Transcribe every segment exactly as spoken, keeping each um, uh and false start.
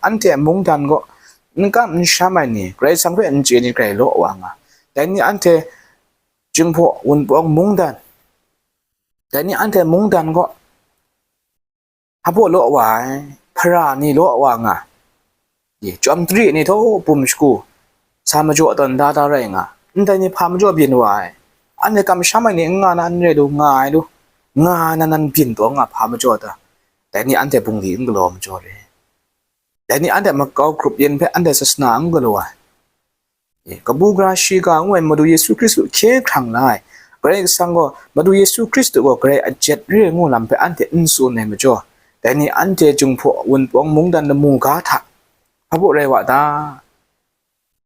Anhte mungdan gaw n kam n sham ai ni, Karai Kasang hpe n chye ni grai law wa nga. Dai ni anhte Jinghpaw Wunpawng mungdan, dai ni anhte mungdan gaw hpa baw law wa ai, hpara ni law wa nga, ye, chyawm tari ni htaw bum shagu, sa majaw tawn da da rai nga, ndai ni hpa majaw byin wa ai, anhte kamsham ai ni n nga na n re lu, nga ai lu, nga ai na nan byin taw nga hpa majaw ta, dai ni anhte bungli n galaw majaw re, dai ni anhte makau grup yin hpe anhte sasana n galaw ai. Kabu gara shiga ngu ai Madu Yesu Hkristu hkye hkrang la ai. Karai Kasang gaw, Madu Yesu Hkristu gaw grai ajet re ngu lam hpe anhte n tsun ai majaw, dai ni anhte Jinghpaw Wunpawng mungdan lamu ga hta hpa baw rai wa ta?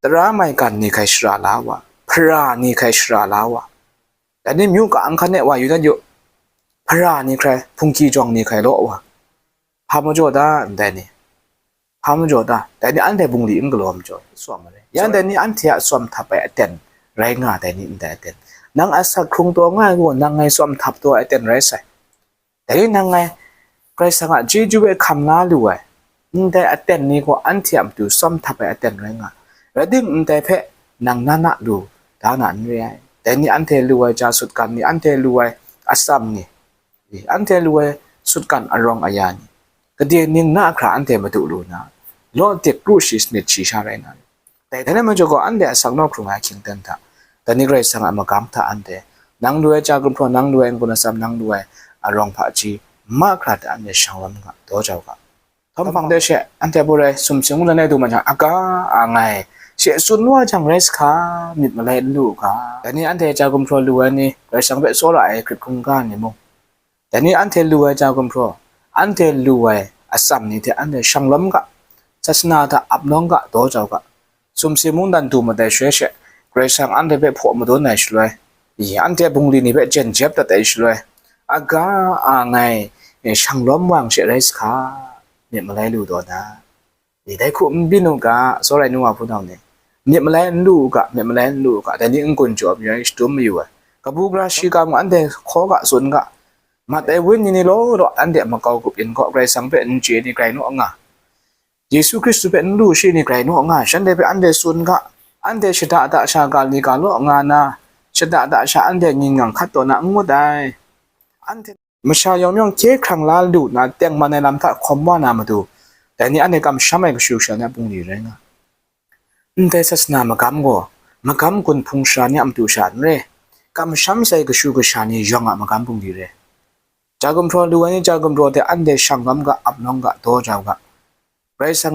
Tara maigan ni hkrai shara la wa, hpara ni hkrai shara la wa, dai ni myu ka ahkang e wa yu dat yu, hpara ni hkrai, hpungki jawng ni hkrai law wa, hpa majaw ta ndai ni? Hpa majaw ta? Dai ni anhte bungli n galaw majaw, tsawm ai. Yan dai ni anhte a tsawm htap ai aten rai nga, dai ni ndai aten. Nang asak hkrung taw nga ai gaw, nang ngai tsawm htap taw ai aten rai sai. Dai ni nang ngai Karai Kasang a chyeju e hkam la lu ai, ndai aten ni gaw anhte a matu tsawm htap ai aten rai nga, rai timung, ndai hpe nang na na lu da na n re ai. Dai ni anhte lu ai ja sutgan ni, anhte lu ai atsam ni, anhte lu ai sutgan arawng aya ni, gade ning na hkra anhte madu lu na, law dik kru shi sanit shi sha rai na, dai hte na majaw gaw, anhte asak naw hkrung ai hkying ten hta, dai ni Karai Kasang a magam hta anhte, nang lu ai ja gumhpraw, nang lu ai n-gun atsam, nang lu ai arawng hpaji, mahkra hta anhte shang lawm ga, daw jau ga. Htawm hpang de she, anhte hpaw rai, sumsing mungdan e du ma jang, aga a ngai, she tsun wa jang rai sa hka, myit malai n lu u ga. Dai ni anhte ja gumhpraw lu ai ni, Karai Kasang hpe tsawra ai hkrit hkungga ni mung, dai ni anhte lu ai ja gumhpraw, anhte lu ai atsam ni hte anhte shang lawm ga, sasana hta ap nawng ga, daw jau ga. Sumsing mungdan du mat ai shaloi she, Karai Kasang anhte hpe hpaw madun ai shaloi, i, anhte bungli ni hpe jen jep dat ai shaloi, aga a ngai, e, shang lawm wa yang she rai sa hka, myit malai lu taw na. I, dai hku n byin u ga, tsawra ai nu wa hpunau ni, myit malai n lu u ga, myit malai n lu u ga, dai ni n-gun jaw mayu ai, shadum mayu ai. Kabu gara shiga mung anhte hkaw ga, tsun ga, mat ai wenyi ni law law, anhte a makau grup yin gaw Karai Kasang hpe n chye ni grai naw nga, Yesu Hkristu hpe n lu shi ni grai naw nga, shanhte hpe anhte tsun ga, anhte shada da sha ga li ga law nga na, shada da sha anhte ngin ngang hkat taw na n ngut ai. Anhte masha yawng yawng hkye hkrang la lu na tengman ai lam hta hkawm wa na matu, dai ni anhte kamsham ai kashu kasha ni a bungli rai nga. Ndai sasana magam gaw, magam gun hpung sara ni a matu sha n re, kamsham sai kashu kasha ni yawng a magam bungli re. Ja gumhpraw lu ai ni ja gumhpraw hte anhte shang lawm ga, ap nawng ga, daw jau ga. Karai Kasang